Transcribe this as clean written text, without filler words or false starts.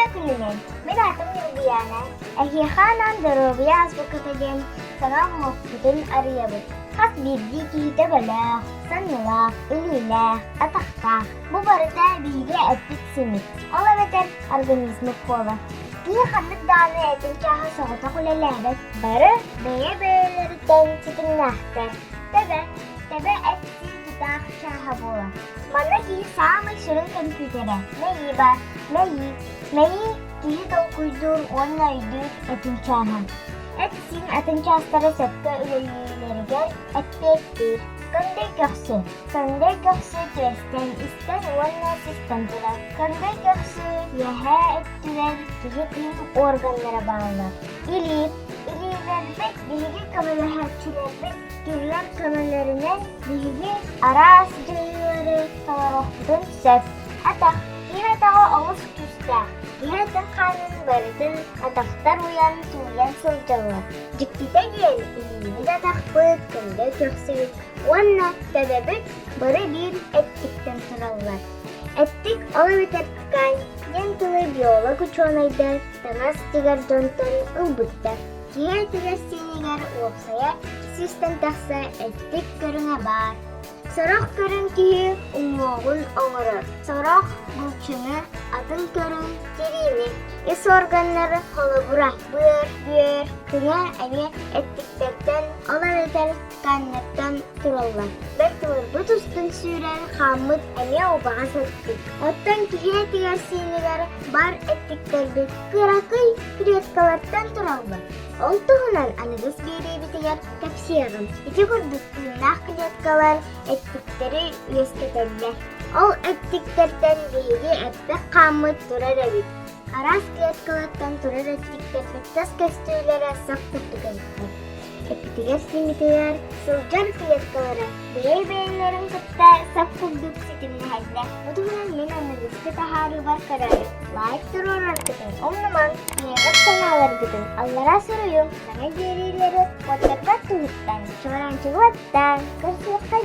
Үтүө күнүнэн! Мин аатым Ньургуйаана. Эһиэхэ анаан доруобуйа азбуката диэн саҥа оҥоһукпутун арыйабыт. Хас биирдии киһитэ бөлөөх, саннылаах, илиилээх, атахтаах. Бу барыта биһиги эппит-симмит, ол эбэтэр организмыт буолар. Киһи ханнык даҕаны этин чааһа соҕотох үлэлээбэт, бары бэйэ-бэйэлэриттэн ситимнээхтэр. Төбө, төбө эт-сиин тутаах чааһа буолар. Манна киһи саамай сүрүн көмпүүтэрэ мэйии баар. Мэйии. Мэйии киһи толкуйдуур уонна өйдүүр этин чааһа. Эт-сиин атын чаастара сөпкө үлэлииллэригэр эппиэттиир. Көҥдөй көхсү. Көҥдөй көхсү түөстэн, истэн уонна систэн турар. Көҥдөй көхсү үөһээ өттүгэр киһи тыын органнара бааллар. Илии. Илиилэрбит биһиги көмөлөһөөччүлэрбит Кинилэр көмөлөрүнэн биһиги араас дьайыылары толоруохпутун сөп. Атах. Киһи атаҕа олус күүстээх. Киһи атын хаанын барытын атахтар уйан, тууйан сылдьаллар. Дьиктитэ диэн, илиибит атахпыт, көҥдөй көхсүбүт уонна төбөбүт бары биир эттиктэн тураллар. Эттик ол эбэтэр ткань диэн тылы биолог учуонайдар таҥас тигэр дьонтон ылбыттар. Киһи этигэр сиэнигэр уопсайа сүүстэн тахса эттик көрүҥэ баар. Сорох көрүҥ киһи уҥуоҕун оҥорор, сорох булчуну, атын көрүҥ тириини. Ис органнары холобура быар, бүөр, тыҥа эмиэ эттиктэртэн, ол эбэтэр тканнартан тураллар. Бэрт ылырбыт устун сүүрэн хааммыт эмиэ убаҕас эттик. Оттон киһи этигэр-сиинигэр бар эттиктэрбит кыракый клеткалартан тураллар. Ол туһунан аныгыс биэриибитигэр кэпсиэҕим. Ити курдук тыыннаах клеткалар эттиктэри үөскэтэллэр. Ол эттиктэртэн биһиги эппэх хааммыт турар эбит. Араас клеткалартан турар эттиктэрбит тас көстүүлэрэ сах курдук эбиттэр. Эппитигэр-сииммитигэр сылдьар клеткалара бэйэ-бэйэлэрин кытта сап курдук ситимнэһэллэр. Бу туһунан мин аныгыскы таһаарыыбар көрөөрү лайк туруораргытын умнумаҥ, бэйэҕит санааларгытын аллараа суруйуҥ, саҥа биэриилэри уоттарбат туһуттан чуораанчыгы баттааҥ, көрсүөххэ.